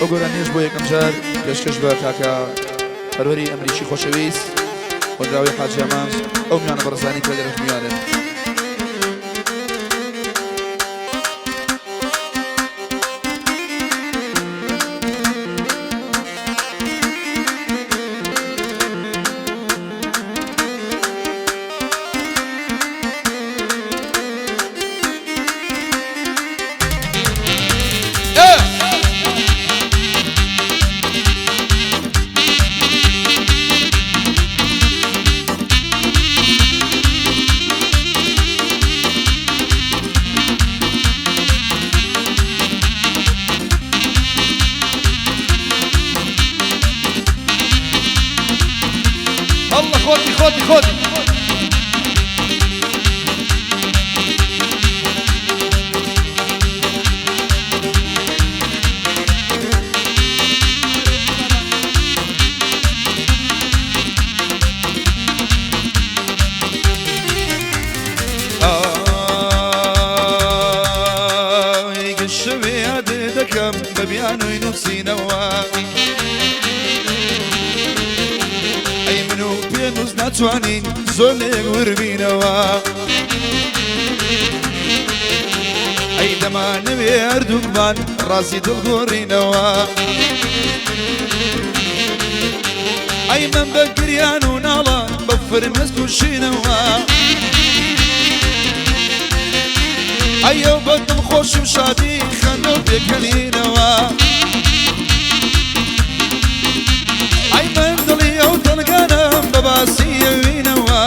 ئەو گۆرانیەش بۆ یەکەم جار پێشکەش بە کاکە پەروەری ئەمریکی خۆشەویست هۆنراوەی حاجی ئامانج ئەو میوانە بەڕێزانەی کە لێرەش میوانن. الله خۆتی خۆتی خۆتی ئای گشت شەوێ یاد دەکەم بە بیانووی نووسینەوە ئەی من و پێنووس ناتوانین زۆر لێک وربینەوە ئەی دەمانەوێ هەردووکمان ڕاستی دڵ گۆڕینەوە ئەی من بە گریان و ناڵە بە فرمێسک و شینەوە ئەی ئەو بە دڵخۆش و شادی خەندە و پێکەنینەوە ئەی من دڵی ئەو دڵگەنم بە باسی ئەوینەوە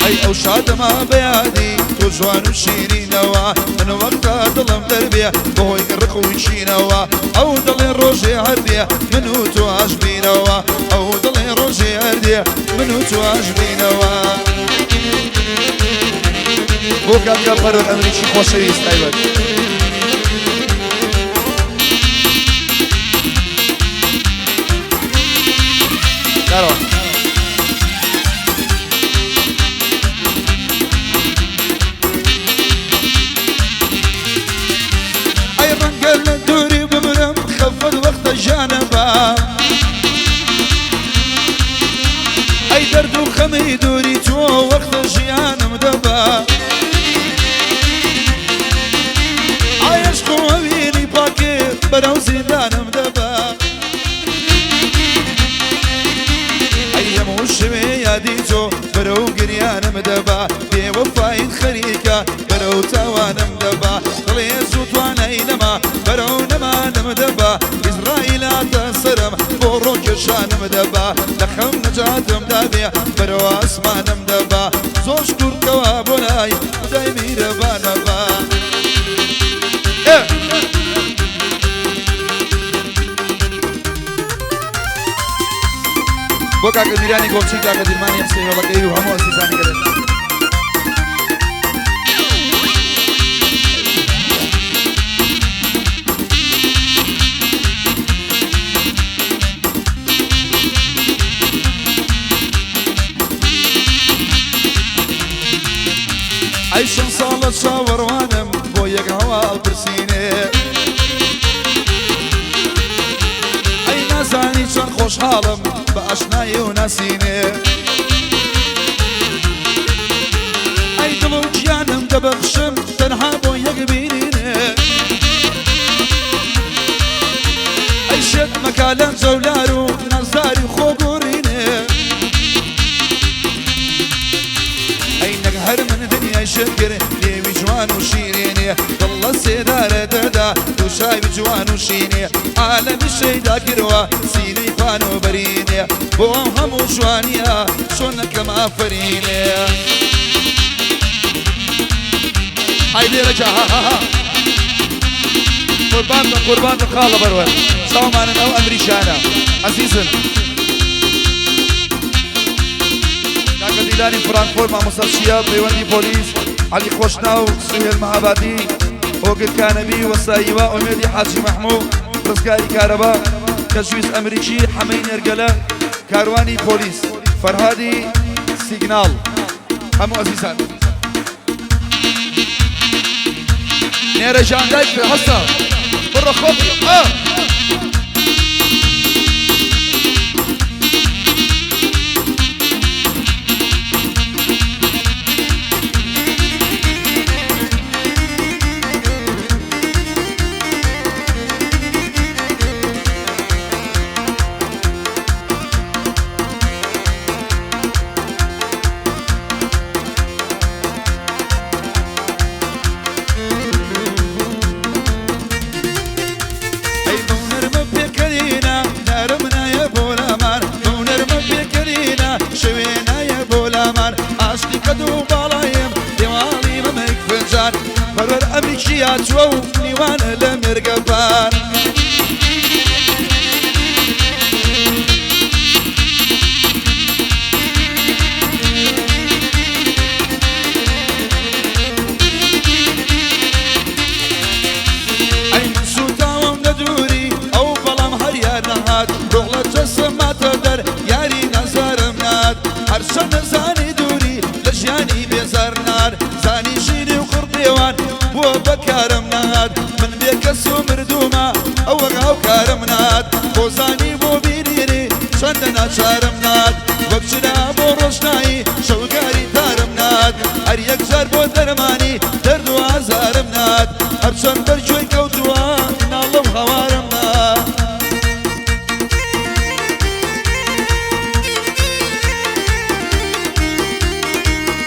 ئەی ئەو شادەما بە یادی تۆ جوان و شیرینەوە من وەختا دڵم دەربێ بەهۆی ڕق و چینەوە ئەو دڵێ ڕۆژێ هەردێ من و تۆ ئاشبینەوە ئەو دڵێ ڕۆژێ هەردێ من و تۆ ئاشبینەوە بۆ کاکە پەروەر ئەمریکی خۆشەویست تایبەت. دارەوە. ئەی ڕەنگە لە دووری بمرم خەفەت وەختە ژانەبا ئەی دەرد و خەمی دووری تۆ وەختە ژیانم دەبا ئایش خۆ ئەوینی پاکێ بەرەو زیندانم دەبا ئەی هەموو شوێ یادی تۆ بەرەو گریانم دەبا بێوەفایت خەریکە بەرەو تاوانم دەبا دڵێ زوو توانای نەما بەرەو نەمانم دەبا ئیسرائیلاتە سەرم بۆ ڕۆکێشانم دەبا لە خەم نەجاتم دابێ بەرەو ئاسمانم دەبا زۆر شکورکەوە بۆ لای خودای میرەبانەبا. بۆ کاکە میرانی گۆڵچی کاکە دیرمانی حسێن هێڵەکەی و هەموو ئەزیزانی گەلێ. ئەی شەن ساڵە چاوەڕوانم بۆ یەک هەواڵ پرسینێ ئەی نازانی چەند خۆشحاڵم بە ئاشنایی و ناسینێ ئەی دڵ و گیانم دەبەخشم تەنها بۆ یەک بینینێ ئەی شێت مەکا لەم جەولار و نازداری خۆ گۆڕینێ ئەی نەک هەر من دنیای شێت کرد لێوی جوان و شیرینێ دڵ لە سێدارە دەدا دوو چاوی جوان و شینێ عالەمی شەیدا کردوە سینەی پان و بەرینێ بۆ ئەم هەموو جوانیە چۆن نەکەم ئافەرینێ ئای لێرە جا ها ها ها قوربان بم قوربان بم خاڵە بەروەر چاومانن ئەو ئەمریکانە عەزیزن کاکە دیلانی فرانکفۆرت مامۆستا چیا پەیوەندی پۆلیس عەلی خۆشناو سوهێل مەهابادی هۆگر کانەبی وەساییوا ئومێدی حاجی مەحموو ڕزگاری کارەبا کەژویست ئەمریکی حەمەی نێرگەلە کاروانی پۆلیس فەرهادی سیگناڵ هەموو ئەزیزان. نێرە ژان دایک هەستە بڕۆ خۆتی ئا. ئەی بەو نەرمە پێکەنینە نارم نایە بۆ لامان، بەو نەرمە پێکەنینە شەوێ نایە بۆ لامان، عاشقی قەد و باڵایم دێواڵی مەمک فنجان، پەروەر ئەمریکی هاتووە و میوانە لە مێرگەبان. ئەی من سووتاوم لە دووری ئەو بەڵام هەر یار نەهات، ڕۆح لە جەسم ماتە دەر یاری نازارم نات، هەرچەند نەزانی دووری لە ژیانی بێزار نار، زانی ژیری و قڕپێوان بووە بەکارم نات، من بێکەس و مردوومە ئەوە هاوکارم نات، خۆزانی بۆ بینینی چەندە ناچارم نات، وەک چرا بۆ ڕۆشنایی شەوگاری تارم نات، هەر یەکجار بۆ دەرمانی دەرد و ئازارم نات، هەرچەند بەرگوێی کەوتووە ناڵە و هاوارم نات.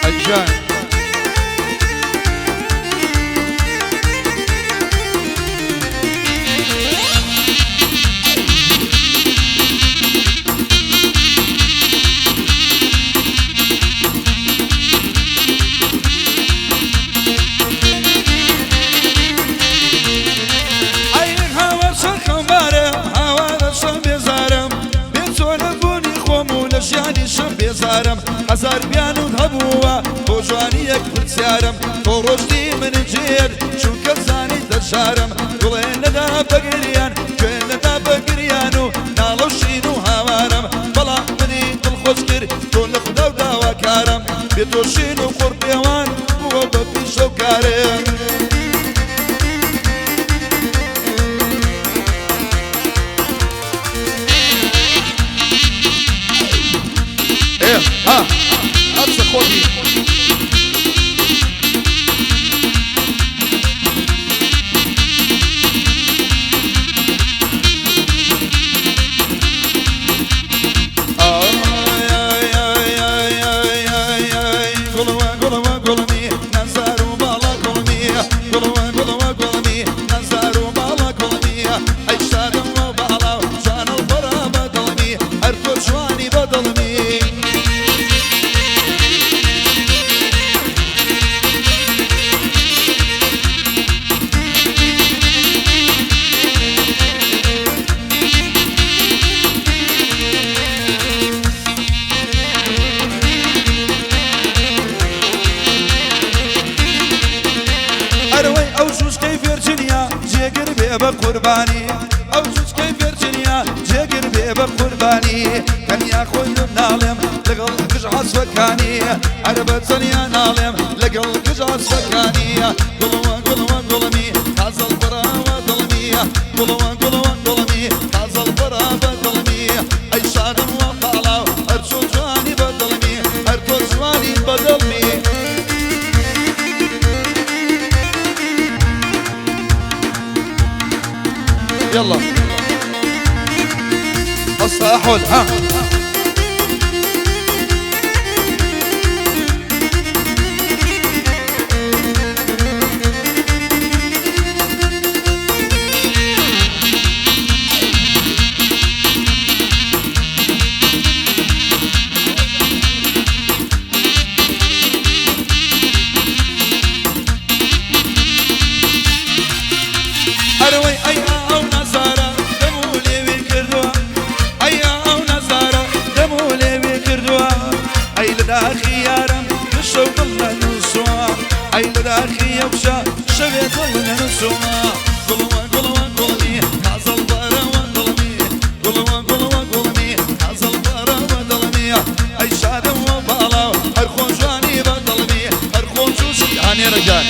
ئەی ژان. ئەی هاوار چەند خەمبارم، هاوارە چەند بێزارم، بێ چۆنە بوونی خۆم و لە ژیانیشم بێزارم، هەزار بیانوت هەبووە بۆ جوانی یەک پرسیارم، تۆ ڕۆشتی من جێر چونکە زانی دەشارم، گوڵێ نەدا بەگریان گوێ نەدا بەگریان و ناڵە و شین و هاوارم، بەڵام منی دڵخۆش کرد تۆ لە خودا و داواکارم، بێ تۆ شین و قوڕپێوان بووە بە پیشە و کارم. ئێ ها هەرچە خۆتی. ئای ئای ئای ئای ئای ئای گوڵوە گوڵوە گوڵمی نازار و باڵا گوڵمی، گوڵوە گوڵوە گوڵمی نازار و باڵا گوڵمی، ئەی شادم وە باڵا و جانە و بەرا بە دڵمی، هەر تۆ جوانی بە دڵمی. ئەرەوەی ئەو جوچکەی ڤێرجینیا جێگر بێ بە قوربانی، ئەو جوچکەی ڤێرجینیا جێگر بێ بە قوربانی، تەنیا خۆی ناڵێم لەگەڵ قژ عەسفەکانی، عەرەبە تەنیا ناڵێم لەگەڵ قژ عەسفەکانی، گوڵوە گوڵوە گوڵمی تازەڵ بەراوە دڵمی، گوڵوە گوڵوە گوڵمی تازەڵ بەرا بە دڵمی، ئەی شادم وە باڵاو هەر چۆ جوانی بە دڵمی، هەر تۆ جوانی بە دڵمی. يلا الصاحول ها. ئەرەوەی ئەی ئەو نازارە دەم و لێوی کردووە، ئەی ئەو نازارە دەم و لێوی کردووە، ئەی لە داخی یارم شەو دڵ نەنووسووە، ئەی لە داخی ئەوشە شەوێ دڵ نەنووسووە، گوڵوە گوڵوە گوڵمی تازەڵ بەرەوە دڵمی، گوڵوە گوڵوە گوڵمی تازەڵ بەرەوە دڵمی، ئەی شادم وە باڵاو هەر خۆ جوانی بە دڵمی، هەر خۆ جووشی هانێرەگان.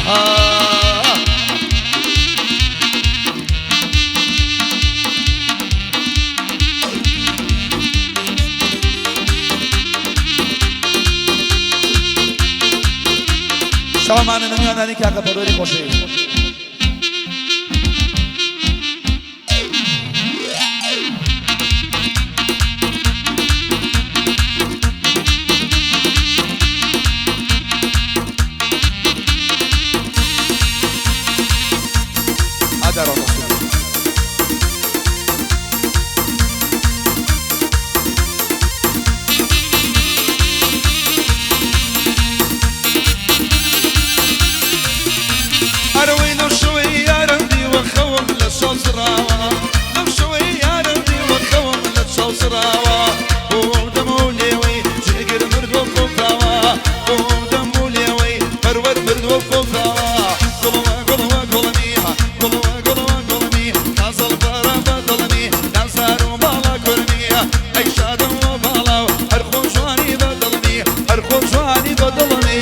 شەوەمانە لە میوانداری کاکە پەروەری خۆشەویست. ئەرەوەی لەو شەوەی یارم دیوە خەوم لە چاو سڕاوە، لەو شەوەی یارم دیوە خەوم لە چاو سڕاوە، بۆ ئەو دەم و لێوەی جێگر مردووە فەوتاوە، بۆ ئەو دەم و لێوەی پەروەر مردووە فەوتاوە. گوڵەوە گوڵەوە گوڵەمی، گوڵەوە گوڵەوە گوڵەمی، نازڵ پارە بە دڵمی، نازدار و باڵا کورمی، ئەی شادم و باڵا و هەر خۆ جوانی بە دڵمی، هەر خۆ جوانی بە دڵمی.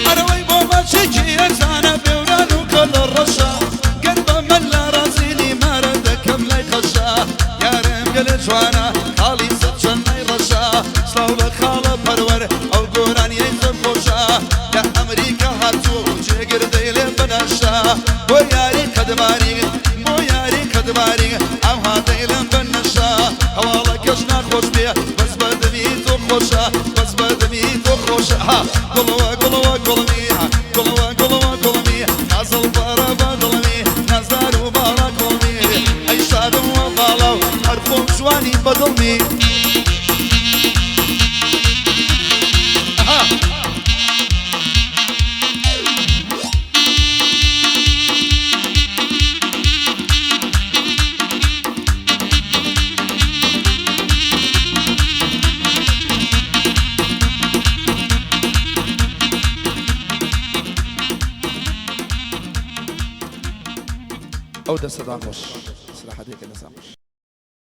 ئەرەوەی بۆ ماچێکی ئەرزانە بێوران و کەڵە ڕەشە، گەر بە مەلا ڕازیلی مارە دەکەم لای خەشە، یارم گەلێ جوانە خاڵی سەر چەنای ڕەشە، سڵاو لە خاڵە پەروەر ئەو گۆرانیەی زۆر خۆشە، لە ئەمریکا هاتووە و جێگر دەیڵێ بەناشە، بۆ یاری قەدباری بۆ یاری قەدباری ئەوها دەیڵێم بەنەشە، هەواڵەکەش ناخۆش بێ بەس بە دەمی تۆ خۆشە، بەس بە دەمی تۆ خۆشە. ها گوڵەوە گوڵەوە گوڵمی، گوڵەوە گوڵەوە گوڵمی، نازڵ پارە بە دڵمی، نازدار و باڵا کوڵمی، ئەی شادم وە باڵا و هەر خۆم جوانی بە دڵمی. ئەو دەستەدان خۆش سراحەتێکە لەسان خۆش.